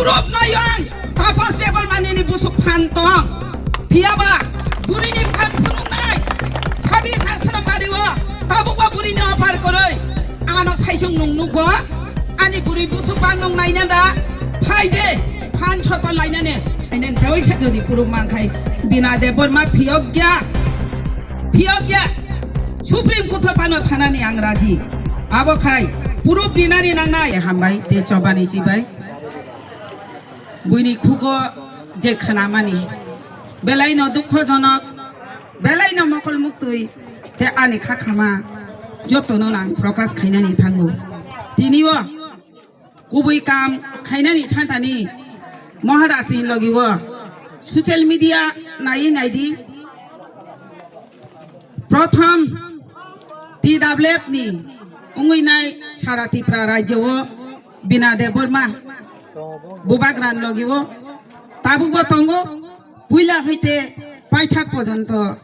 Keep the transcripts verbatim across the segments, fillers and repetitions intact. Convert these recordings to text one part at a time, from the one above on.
Top nai ang, Tapas Debbarmani ni busuk phan tong. Phiya ba, buri ni phan phunuk nai. Sabi sasra mari o, tabuk ba buri ni offer koroi. Ano saijung nung nuk bo, ani buri busuk phan nung nai na da. Phai de, phan soto lai na ne. Ainen tawai sa jodi puruk man khai. Bina Debbarma phiyok ya. Phiyok ya. Supreme Court o pano thana ni ang raji. Abo khai, puruk bina ni nang nai. Hambai, te chobani chibai. Buini khugo je khnamani belaino dukhojonok, belaino mokol muktwi, tei ani khakhama jotono ang prokash khainani thango. Tinio kubui kam khainani thantani Maharajni logio social media naiwi naidi. Prothom T W F ni wngwi nai sara Tripura rajyo o Bina Debbarma bubagra ni logi o tabuk bo tongo, puila hoite paithak pojonto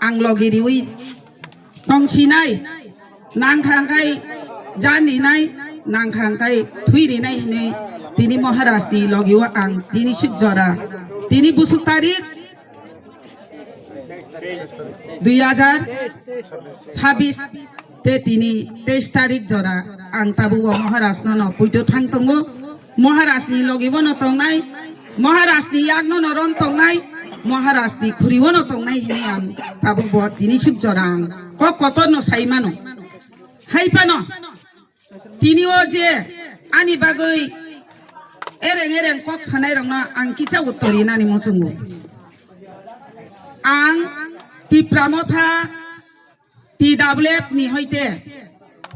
ang logi riwi tongsinai, nangkha hwnkhe jan rinai, nangkha hwnkhe thwi rinai hinwi tini Maharaj ni logi o ang tini sik jora, tini busuk tarik dui hajar sabis te tini teis tarik jora ang tabuk bo Maharaj no no puito thang tongo. Maharaj ni logi bo no tongnai, Maharaj ni yak no no rom tongnai, Maharaj ni khuri o no tongnai hinwi ang tabuk bo tini sik jora ang kok kotor no sai mano. Hai phano tini o je ani bagwi ereng ereng kok sanai rok no ang kisa uttor rinani muchungo. Ang Tipra Motha T W F ni hoite,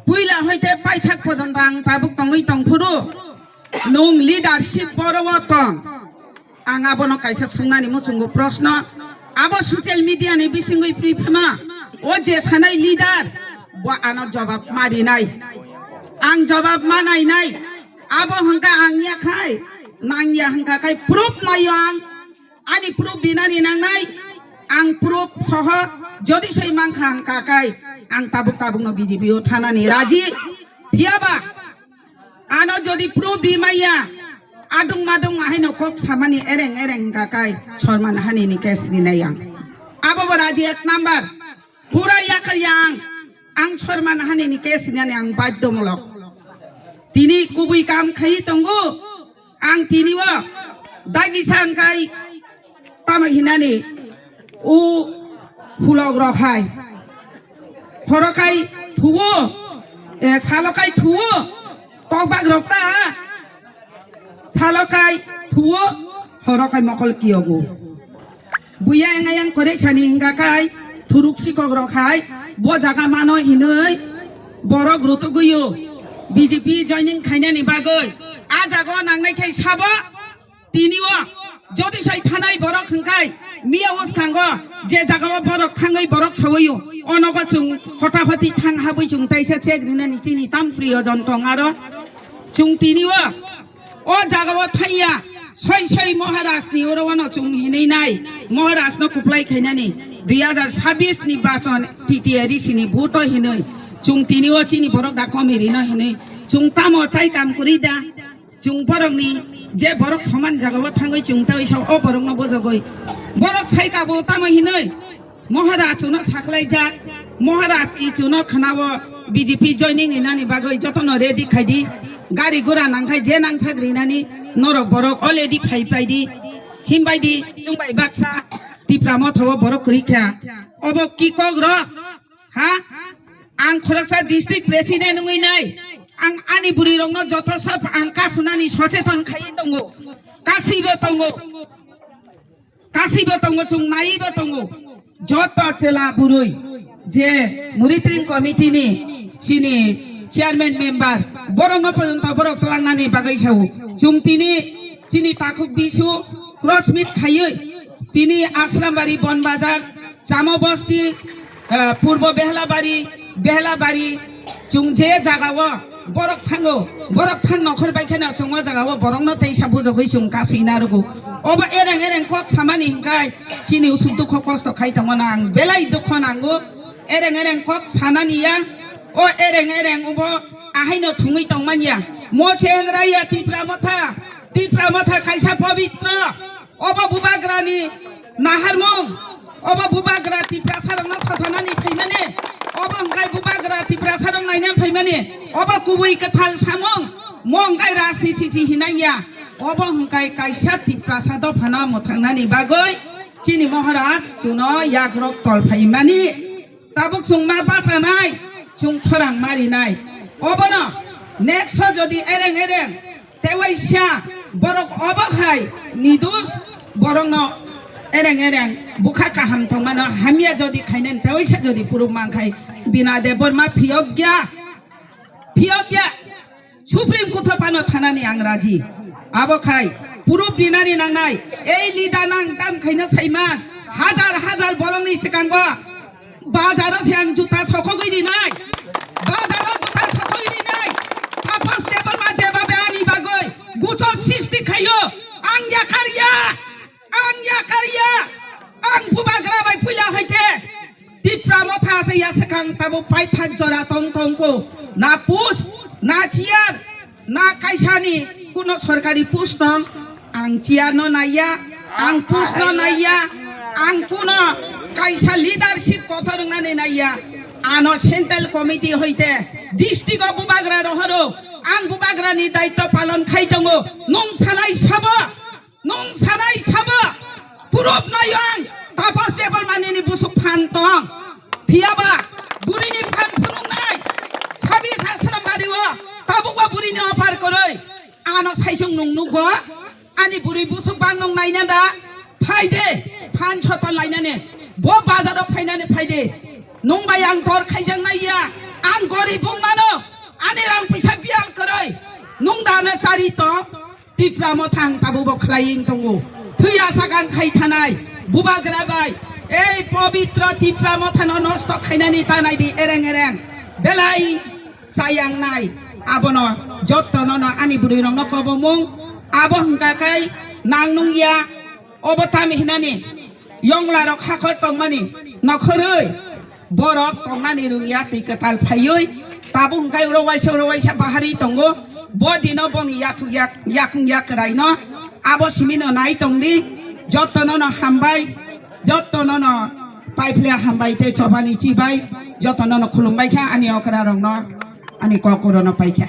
puila hoite paithak pojonto ang tabuk tongwi tongphuru, nung leadership boro o tong. Ang abono kaisa sungnani muchungo proshno, abo social media ni bisingwi priphima, o je sanai leader, bo ano jobab ma rinai. Ang jobab ma nainai, abo hwnkha ang yakhai, nang ya hwnkha khai proof naio ang. Ani proof binani nangnai, ang proof soho jodi soi mankha ang kakai, ang tabuk tabukno B J P o thanani raji. Phiyaba ano jodi proof bi maya, adung madung ahaino kok samani ereng ereng kakai sorman hani ni case rinai ang. Abo bo raji ek number. Pura yakar yang ang sorman hani ni case nani ang baddo mulok. Tini kubui kam khai tongo. Ang tini o dagi sangkai tamo hinani u hulok rok hai horokai thuo, eh, salokai thuo, tokbak rok ta salokai thuo, horokai mokol kiyogo. Buya yang ayang korek sani hingga kai thuruk sikok rok hai bo jaga mano hinoi borok rutuguyo B J P joining khainani bagoi a jaga o nangnai khai sabo. Tini o jodi sai thanai borok hwnkhe miya o skango je jaga o borok thangwi borok sawi o onogo chwng hota hoti thang habwi chwng taisa chek rinani chini tam priyo jon tong aro chwng tini o o jaga o thangya soi soi Maharaj ni oro wano chwng hinwi nai Maharaj no kuplai khainani dui hajar sabis ni bachon T T A D C ni vote o hinwi chwng tini o chini borok da komi rino hinwi chwng tamo chai kam kwrwi da. Chwng borokni je borok soman jagao thangwi chwng tawi sa o borokno bojogoi. Borok sai kabo tamo hinoi Maharaj chuno saklaijak. Maharaj i chuno khnao B J P joining rinani bagwi jotono ready khaidi. Gari gura nangkhai je nangsak rinani norok borok already phai paidi. Himbaidi chwng bai baksa Tipra Motha o borok kwrwi kha. Obo ki kok rok? Ha? Ang khoroksa district president wngwi nai. Ang ani bwrwi rokno joto sob ang kasunani socheton khaiwi tongo. Kasibo tongo. Kasibo tongo, chwng naibo tongo. Joto chwla bwrwi je monitoring committee ni chini chairman member borokno porjonto borok twlangnani bagwi sao. Chwng tini chini takhuk bisu cross meet khaiwi tini Asrambari Bonbazar Chamo Bosti, ah, Purbo Behlabari, Behlabari, chwng je jagao borok thango, borok thang nokhor bai kheno chwng o jagao borokno teisa bujogwi chwng kasina rwgo. Obo ereng ereng kok samani hwnkhe chini usuk dukho kosto khai tongmano ang belai dukho nango. Ereng ereng kok sanani ya, o ereng ereng obo ahaino thwngwi tongmani ya. Mo chengra ya Tipra Motha, Tipra Motha kaisa pobitro, obo bubagrani naharmung, obo bubagra Tiprasarokno sosanani phaimani, obo hwnkhe bubagra Tiprasarok naina phaimani, obo kubui kwthal samung, mo hwnkhe rajniti si hinangya, obo hwnkhe kaisa Tiprasa dophano mwthangnani bagwi chini Maharaj chuno yakrok tol phaimani. Tabuk chwng ma bachanai, chwng khorang marinai. Obono next o jodi ereng ereng tewaisa borok obo khai nidus borokno ereng ereng bukha kaham tongmano hamya jodi khainani tewaisa jodi puruk mankhai Bina Debbarma phiyokya, phiyokya. Supreme Court o phano thanani ang raji. Abo khai proof rinani nangnai. Ei leader nang tam khaina saiman. Hajar hajar borokni swkango bazaro se ang juta sokhogwi rinai. Bazaro juta sokhogwi rinai. Tapos Debbarma jebabe ani bagwi guchok sisti khaio. Ang yakarya. Ang yakarya, ang bubagra bai puila hoite Tipra Motha se ya swkang tabuk paithak jora tong tongko. Na post, na chair, na kaisani kuno sorkari post tong. Ang chair no naiya, ang post no naiya, ang kuno kaisa leadership kotor wngnani naiya. Ano central committee hoite district o bubagra rohoro ang bubagra ni daitto palon khai tongo. Nung sanai sabo. Nung sanai sabo, proof naio ang, Tapas Debbarmani ni busuk phan tong. Phiyaba, burini phan phunuknai, sabi sasram bari o, tabukba burini opar koroi. Ano saisung nung nugo, ani buri busuk bang nung naina da, phaide, phan soton lainani, bo bazaro phainani phaide. Nung bai ang tor khaijak naiya, ang gorib wng mano, ani rang pisa bial koroi. Nung da ano chari tong, Tipra Motha ang tabukbo khlaiwi tongo. Thwiya sagan khai thanai bubagra bai. Ei pobitro Tipra Mothano nosto khainani ta naidi ereng ereng. Belai chayang nai. Abono jotto nono ani bwrwi rokno kobomung. Abo hwnkha khai nang nung ya. Obo tami hinani yongla rok hakhor tongmani nokhorwi. Borok tongnani rwngya twi kwtal phaiwi tabuk hwnkhe oro waisa oro waisa bahari tongo. Bo dino boni yathuk yak yakung yak kwraino abo simino nai tongdi. Jottono no hambai, jottono no paiphle hambai tei chobani chibai, jottono no khulumbai kha ani okra rokno, ani kok orono paikha.